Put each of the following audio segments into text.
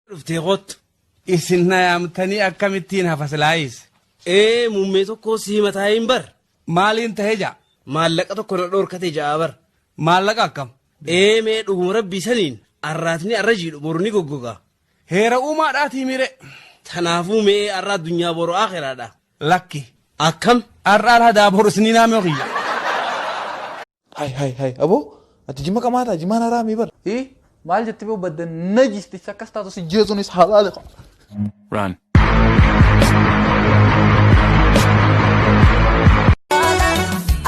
Dhuftee kottu. Isin na yaamtanii akkamittiin hafa silaayis? Ee muummee tokko si himataa hin bar. Maaliin ta'e ja'a? Maallaqa tokko na dhoorkate ja'a bar. Maallaqa akkam? Ee mee dhuguma rabbii saniin arraatni arra jiidhu boru ni goggoga. Heera uumaadhaatii mire. Tanaafuu mee arra addunyaa boru akhiraadha. Lakki. Akkam? Arraan hadaa boru isinii naamee kiyya. Hay hay hay aboo ati jima qamaataa jimaan haraamii bar. Ii maal jettee boo badda najisticha akkas taatu si jeesuunis halaali. Run.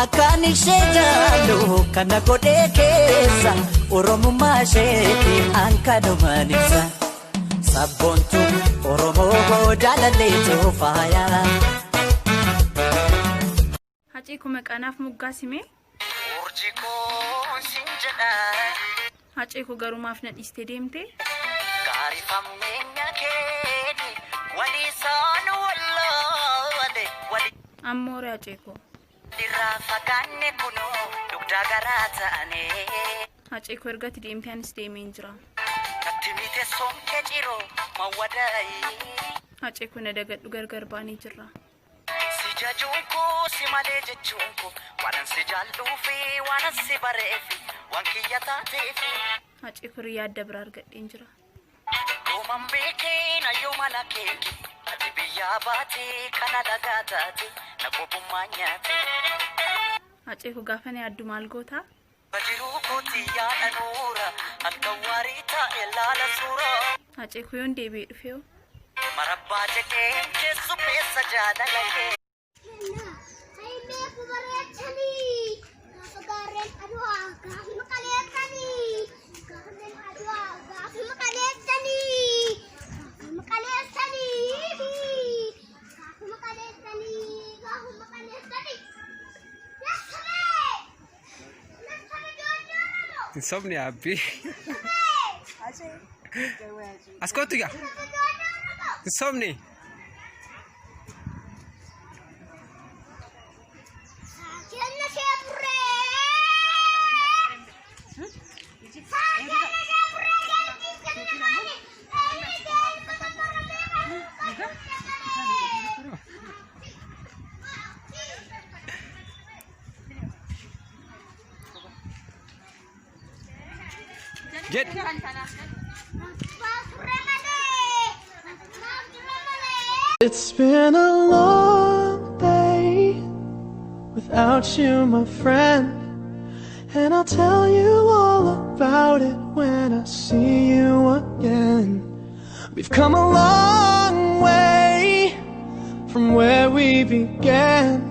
Akkaan ishee jaallu kana godhee keessa Oromummaa isheeti ankanumaan ibsa. Sabboontu Oromoo jaalalleetu faaya. Hacee koo maqaa naaf moggaasi mee. Urjii koon sin jedha. Hacee koo garuu maaf na dhiistee deemte? Gaarifammeenya keeni walii isaan wallaale walii. Ammoo ree Hacee koo. Irraa fagaanne kunoo dugdaa garaa ta'ane. Hacee koo erga ati deemtee anis deemeen jira. Natti mite soomkee ciroo mawwadaayi. Hacee koo na dagadhu gargar baanee jirra. Si jajuun koo si malee jechuun koo waanan si jaalluufi waanan si bareefi waan kiyya taateefi. Hacee koo hiriyaa adda biraa argadheen jira. Yooman beekee na yooman akeeke ati biyyaa baate kana dhagaa taate na qobummaa nyaate. Hacee koo gaafa na yaaddu maal goota? Jiruu kooti yaada nuura halkan waarii taa'e laala suuraa. Hacee koo yoon deebi'ee dhufee hoo? Marabbaa jedhee keessummeessa jaalala kee. Kaimeeku bareechanii gaafa gaarreen aduwaa gaafuma qaleessanii gaarreen aduwaa gaafuma qaleessanii gaafuma qaleessanii gaafuma qaleessanii gaafuma qaleessanii. Nassamee! Nassame ijoollee Oromoo! Hin sobni abbi. As kottu gaa. Nassame ijoollee Oromoo! Hin sobni. Kenna ishee burree! Kenna ishee burree galchii kenna maali? Inni deemsa Jedhi. It's been a long day without you, my friend. And I'll tell you all about it when I see you again. We've come a long way from where we began.